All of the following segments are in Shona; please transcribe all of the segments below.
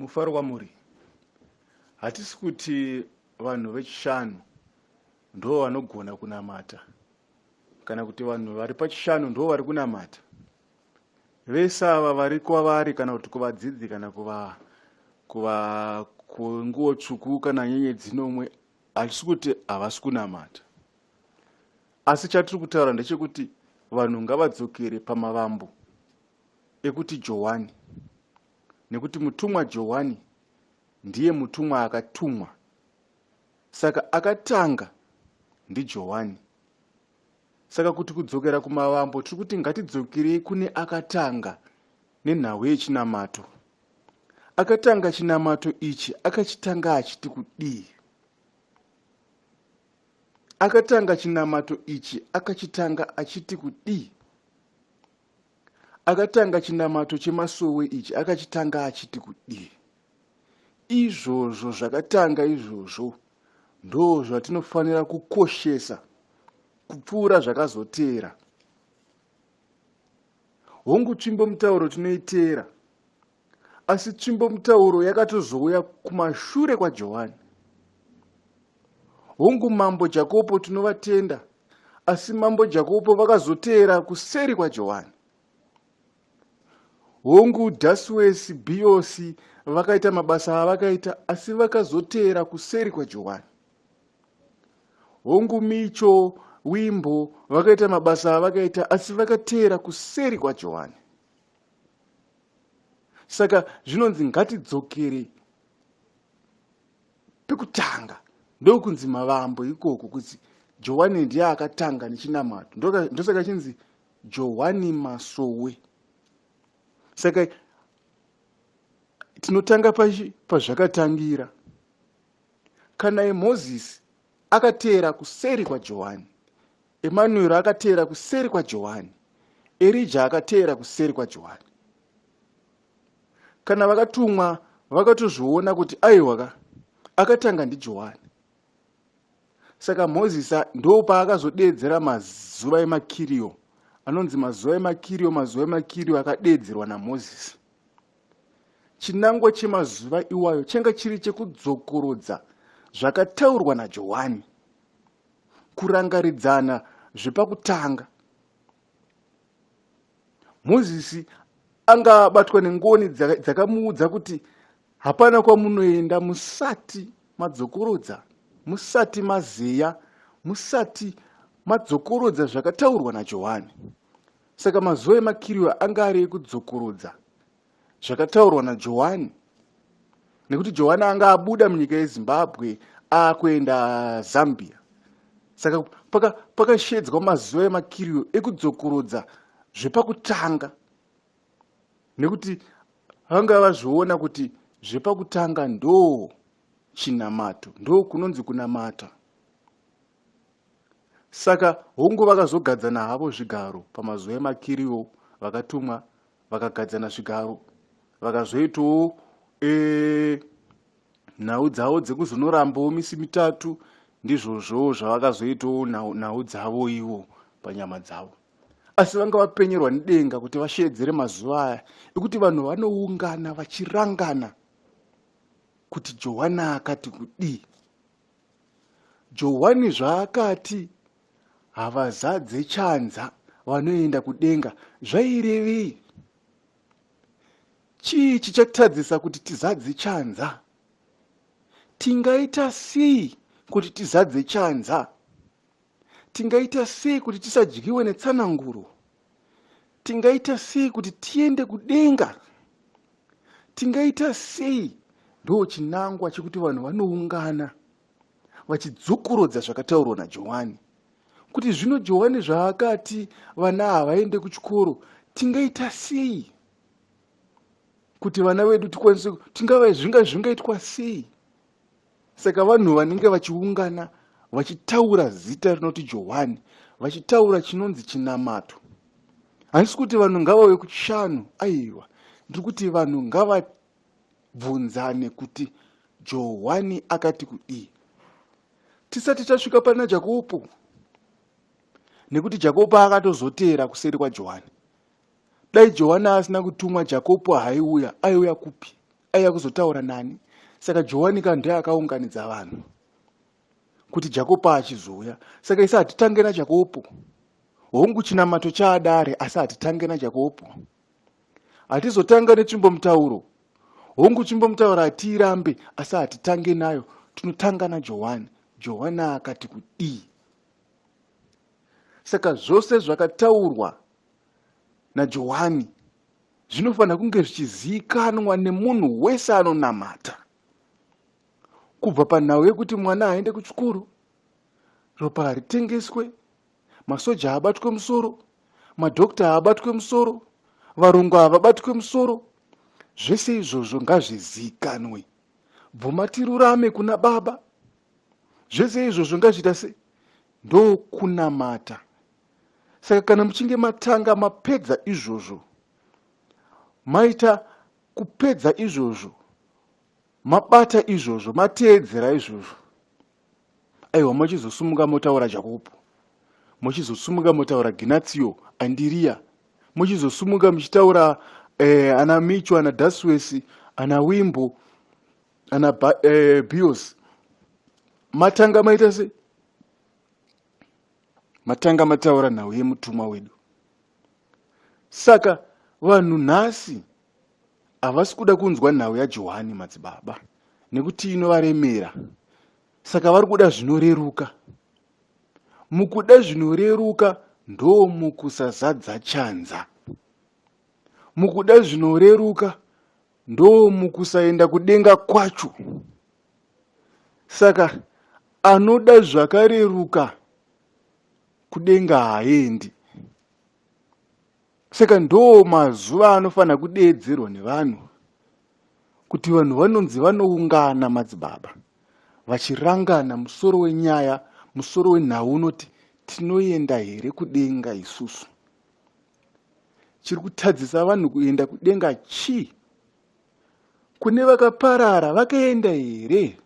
Mufaro kwamuri. Hatisi kuti vanhu vechishanu ndo vanogona kunamata kana kuti vanhu vari pachishanu ndo vari kunamata. Vese ava vari kwavari kana kuti kuvadzidzi kana kuva kuva kunguo tsvuku kana nyenyedzi nomwe hatisi kuti havasi kunamata. Asi chatiri kutaura ndechekuti vanhu ngavadzokere pamavambo ekuti Johwani nekuti mutumwa Johwani ndiye mutumwa akatumwa saka akatanga ndiJohwani saka kuti kudzokera kumavambo tiri kuti ngatidzokerei kune akatanga nenhau yechinamato akatanga chinamato ichi akachitanga achiti kudii akatanga chinamato ichi akachitanga achiti kudii Akatanga chinamato chemasowe ichi akachitanga achiti kudii? Izvozvo zvakatanga izvozvo ndo zvatinofanira kukoshesa kupfuura zvakazoteera. Hongu tsvimbo mutauro tinoiteera, asi tsvimbo mutauro yakatozouya kumashure kwaJohani. Hongu mambo Jakopo tinovatenda, asi mambo Jakopo vakazoteera kuseri kwaJohani. Hongu Dhasiwesi Bhiyosi vakaita mabasa avakaita, asi vakazoteera kuseri kwaJohani. Hongu Micho Wimbo vakaita mabasa avakaita, asi vakateera kuseri kwaJohani. Saka zvinonzi ngatidzokere pekutanga ndokunzi mavambo ikoko kuti johani ndiye akatanga nechinamato ndosaka chinzi johani masowe saka tinotanga pazvakatangira kana emozisi akateera kuseri kwajohani emanueri akateera kuseri kwajohani erija akateera kuseri kwajohani kana vakatumwa vakatozviona kuti aiwa ka akatanga ndijohani saka mozisi ndo paakazodeedzera mazuva emakirio anonzi mazuva emakirio mazuva emakirio akadeedzerwa namozisi chinangwa chemazuva iwayo changa chiri chekudzokorodza zvakataurwa najohani kurangaridzana zvepakutanga Mozisi anga abatwa nengoni dzakamuudza kuti hapana kwamunoenda musati madzokorodza, musati mazeya, musati madzokorodza zvakataurwa naJohani. Saka mazuva emakiriwa anga ari ekudzokorodza zvakataurwa naJohani nekuti Johani anga abuda munyika yeZimbabwe akuenda Zambia. Saka pakashedzwa paka mazuva emakiriyo ekudzokorodza zvepakutanga nekuti vanga vazviona kuti zvepakutanga ndo chinamato ndo kunonzi kunamata. Saka hongu vakazogadzana havo zvigaro pamazuva emakiriyo vakatumwa vakagadzana zvigaro vakazoitawo e, nhau dzavo dzekuzonorambawo misi mitatu ndizvozvowo zvavakazoitawo nhau dzavo ivo panyama dzavo asi vanga vapenyerwa nedenga kuti vasheedzere mazuva aya ekuti vanhu vanoungana vachirangana kuti johana akati kudii Johwani zvaakati havazadze chanza vanoenda kudenga zvairevei? Chii chichatadzisa kuti tizadze chanza? Tingaita sei kuti tizadze chanza? Tingaita sei kuti tisadyiwe netsananguro? Tingaita sei kuti tiende kudenga? Tingaita sei? Ndo chinangwa chekuti vanhu vanoungana vachidzokorodza zvakataurwa naJohani kuti zvino Johani zvaakati vana havaende kuchikoro, tingaita sei kuti vana vedu tikwanise tingava zvingaitwa sei? Saka vanhu vanenge vachiungana vachitaura zita rinoti Johani, vachitaura chinonzi chinamato. Handisi kuti vanhu ngavauye kuchishanu, aiwa, ndiri kuti vanhu ngavabvunzane kuti Johani akati kudii tisati tasvika pana Jakopo, nekuti Jakopo akatozoteera kuseri kwaJohani. Dai Johani asina kutumwa, Jakopo haiuya. Aiuya kupi? Aiya kuzotaura nani? Saka Johani ka ndiye akaunganidza vanhu kuti Jakopo achizouya. Saka isi hatitange naJakopo. Hongu chinamato chaadare asi hatitange naJakopo. Hatizotanga netsvimbomutauro. Hongu tsvimbomutauro hatiirambe asi hatitange nayo. Tinotanga naJohani. Johani akati kudii? Saka zvose zvakataurwa naJohani zvinofanira kunge zvichizivikanwa nemunhu wese anonamata. Kubva panhau yekuti mwana aende kuchikoro, ropa haritengeswe, masoja haabatwe musoro, madhokta haabatwe musoro, varungu havabatwe musoro, zvese izvozvo ngazvizikanwe. Bvuma tirurame kuna baba. Zvese izvozvo ngazviita se ndokunamata. Saka kana muchinge matanga mapedza izvozvo, maita kupedza izvozvo, mabata izvozvo, mateedzera izvozvo, aiwa mochizosumuka motaura Jakopo, mochizosumuka motaura Ginatsio, Andiriya, mochizosumuka muchitaura eh, ana Micho, ana Daswesi, ana Wimbo, ana eh, Bios. Matanga maita sei? Matanga mataura nhau yemutumwa wedu. Saka vanhu nhasi havasi kuda kunzwa nhau yaJohani madzibaba nekuti inovaremera. Saka vari kuda zvinoreruka. Mukuda zvinoreruka ndomukusazadza chanza. Mukuda zvinoreruka ndomukusaenda kudenga kwacho. Saka anoda zvakareruka kudenga haaendi. Saka ndo mazuva anofanira kudeedzerwa nevanhu kuti vanhu vanonzi vanoungana madzibaba vachirangana musoro wenyaya, musoro wenhau unoti tinoenda here kudenga isusu. Chiri kutadzisa vanhu kuenda kudenga chii? Kune vakaparara vakaenda here?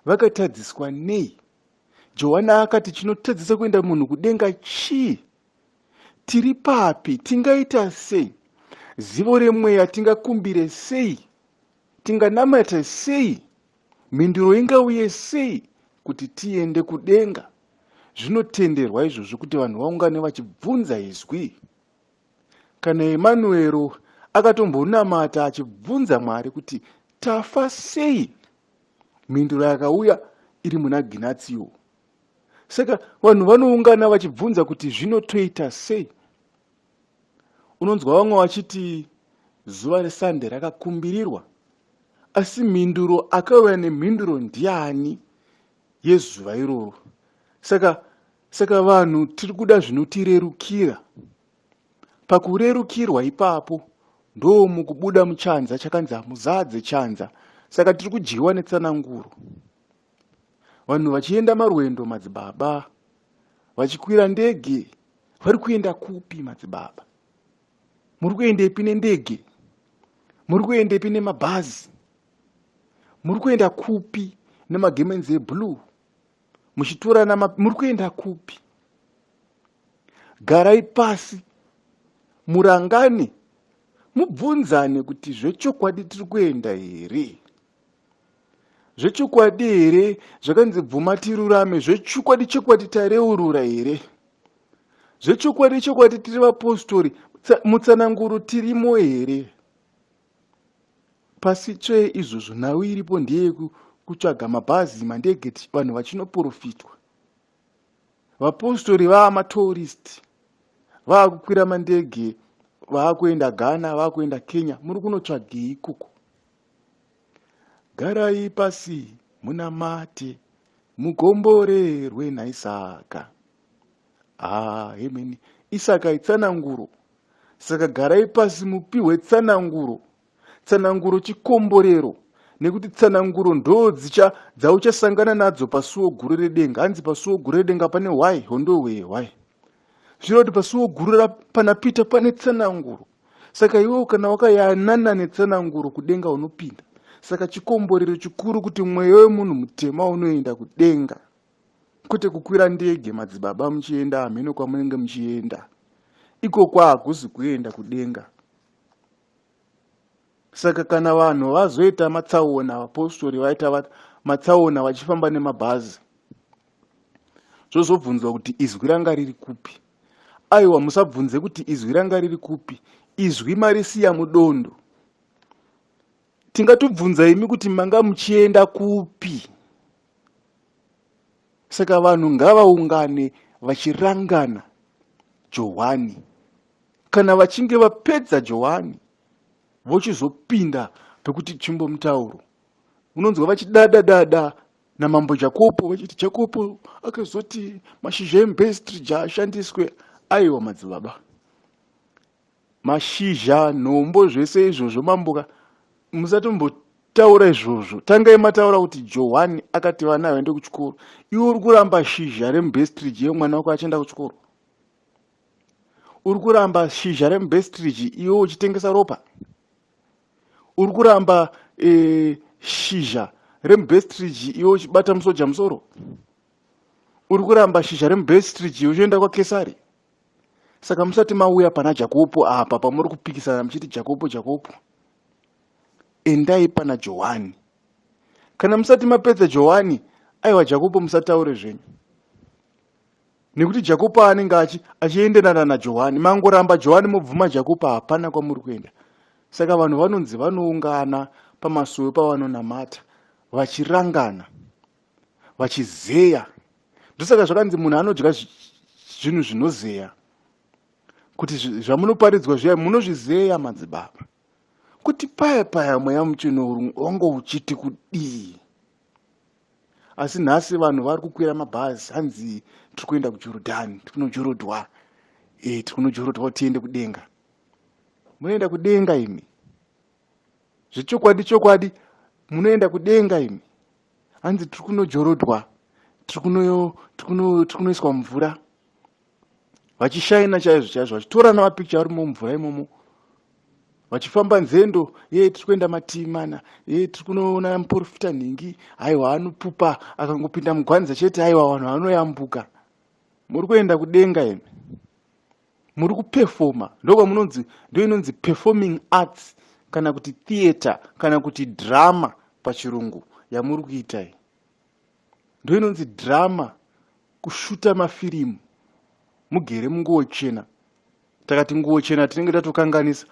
Vakatadziswa nei? Johani akati chinotadzisa kuenda munhu kudenga chii? Tiri papi? Tingaita sei? Zivo remweya tingakumbire sei? Tinganamata sei? Mhinduro ingauye sei kuti tiende kudenga? Zvinotenderwa izvozvo kuti vanhu vaungane vachibvunza izwi. Kana Emanuero akatombonamata achibvunza Mwari kuti tafa sei? Mhinduro yakauya iri muna Ginatsio. Saka vanhu vanoungana vachibvunza kuti zvinotoita sei? Unonzwa vamwe vachiti zuva reSunday rakakumbirirwa, asi mhinduro akauya nemhinduro ndiani yezuva iroro? Saka saka vanhu tiri kuda zvinotirerukira. Pakurerukirwa ipapo ndomukubuda muchanza chakanzi hamuzadze chanza. Saka tiri kudyiwa netsananguro. Vanhu vachienda marwendo madzibaba, vachikwira ndege, vari kuenda kupi madzibaba? Muri kuendepi nendege? Muri kuendepi nemabhazi? Muri kuenda kupi nemagemenzi eblue? Muchitorana muri kuenda kupi? Garai pasi murangane mubvunzane kuti zvechokwadi tiri kuenda here? Zvechokwadi here zvakanzi bvuma tirurame? Zvechokwadi chokwadi tareurura here? Zvechokwadi chokwadi tiri vapostori mutsananguro tirimo here? Pasi tsvee izvozvo nhau iripo ndeye kutsvaga mabhazi mandege vanhu vachinoprofitwa. Vapostori vaamatourist vaakukwira mandege vaakuenda Ghana vaakuenda Kenya muri kunotsvagei ikoko? Garai pasi munamate mukomborerwe naIsaka. Ah, hemeni. Isaka itsananguro. Saka garai pasi mupihwe tsananguro. Tsananguro chikomborero. Nekuti tsananguro ndo dzicha dzauchasangana nadzo pasuo guru redenga. Hanzi pasuo guru redenga pane hwai, hondohwe hwai. Zvireva kuti pasuo guru pana Peter pane tsananguro. Saka iwewe kana wakayanana netsananguro kudenga unopinda. Saka chikomborero chikuru kuti mweya wemunhu mutema unoenda kudenga. Kwete kukwira ndege madzibaba muchienda hameno kwamunenge muchienda. Ikoko hakuzi kuenda kudenga. Saka kana vanhu vazoita matsaona, vapostori vaita matsaona vachifamba nemabhazi, zvozobvunzwa kuti izwi ranga riri kupi? Aiwa, musabvunze kuti izwi ranga riri kupi. Izwi marisiya mudondo. Tingatobvunza imi kuti manga muchienda kupi? Saka vanhu ngavaungane vachirangana Johwani. Kana vachinge vapedza Johwani, vochizopinda pekuti tsvimbo mutauro. Unonzwa vachidada dada namambo Jakopo vachiti Jakopo akazoti mashizha emubestridge ashandiswe. Aiwa madzibaba, mashizha, nhombo, zvese izvozvo mamboka musatombotaura izvozvo. Tangai mataura kuti Johani akati vana vaende kuchikoro. Iwe uri kuramba shizha remubestridge yemwana wako achienda kuchikoro. Uri kuramba shizha remubestridge iwe uchitengesa ropa. Uri kuramba shizha remubestridge iwe uchibata musoja musoro. Uri kuramba shizha remubestridge iwe uchienda kwaKesari. Saka musati mauya pana Jakopo apa pamuri kupikisana muchiti Jakopo Jakopo, endai pana Johani. Kana musati mapedza Johani, aiwa Jakopo musataure zvenyu, nekuti Jakopo anenge achienderana naJohani. Mangoramba Johani mobvuma Jakopo, hapana kwamuri kuenda. Saka vanhu vanonzi vanoungana pamasuwo pavanonamata vachirangana vachizeya. Ndosaka zvakanzi munhu anodya zvinhu zvinozeya, kuti zvamunoparidzwa zviya munozvizeya madzibaba, kuti paya paya mweya mutsvene wanga uchiti kudii. Asi nhasi vanhu vari kukwira mabhazi, hanzi tiri kuenda kuJorodhani, tiri kunojorodhwa, tiri kunojorodhwa kuti tiende kudenga. Munoenda kudenga imi? Zvechokwadi chokwadi munoenda kudenga imi? Hanzi tiri kunojorodhwa, tiri kunoiswa mvura, vachishaina chaizvo chaizvo, vachitorana mapikicha vari mumvura imomo, vachifamba nzendo. Ye, tiri kuenda mativi mana, ye, tiri kunoona muprofita nhingi, aiwa anopupa akangopinda mugwanza chete, aiwa vanhu vanoyambuka. Muri kuenda kudenga imi? Muri kupefoma. Ndokwamunonzi, ndo inonzi performing arts kana kuti theatre kana kuti drama pachirungu yamuri kuita iyi, ndo inonzi drama, kushuta mafirimu mugere munguo chena. Takati nguo chena tinenge tatokanganisa,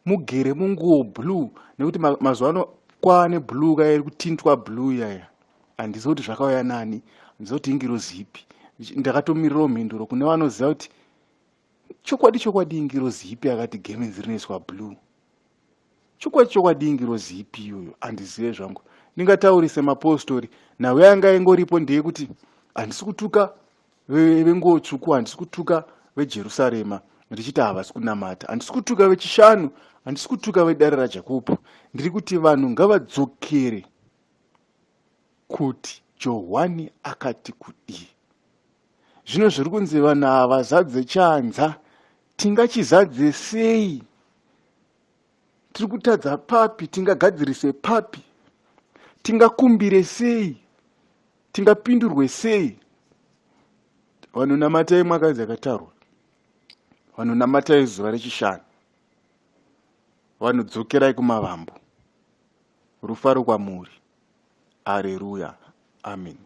mugere munguo blue, nekuti mazuva ano kwaane blue kaya iri kutintwa blue yaya. Handizivi kuti zvakauya nani, handizivi kuti ingirozi ipi. Ndakatomirirawo mhinduro kune vanoziva kuti chokwadi chokwadi ingirozi ipi yakati gemenzi rinoiswa blue. Chokwadi chokwadi ingirozi ipi iyoyo, handizive zvangu. Ndingataurise mapostori, nhau yanga ingoripo ndeyekuti handisi kutuka venguo tsvuku, handisi kutuka veJerusarema ndichiti havasi kunamata, handisi kutuka vechishanu, handisi kutuka vedare raJakopo. Ndiri kuti vanhu ngavadzokere kuti Johwani akati kudii. Zvino zviri kunzi vanhu ava zadze chanza, tingachizadze sei? Tiri kutadza papi? Tingagadzirise papi? Tingakumbire sei? Tingapindurwe sei? Vanhu namatai mwaka dzakatarwa, vanhu namatai zuva rechishanu, vanhu dzokerai kumavambo. Rufaro kwamuri. Areruya. Amen.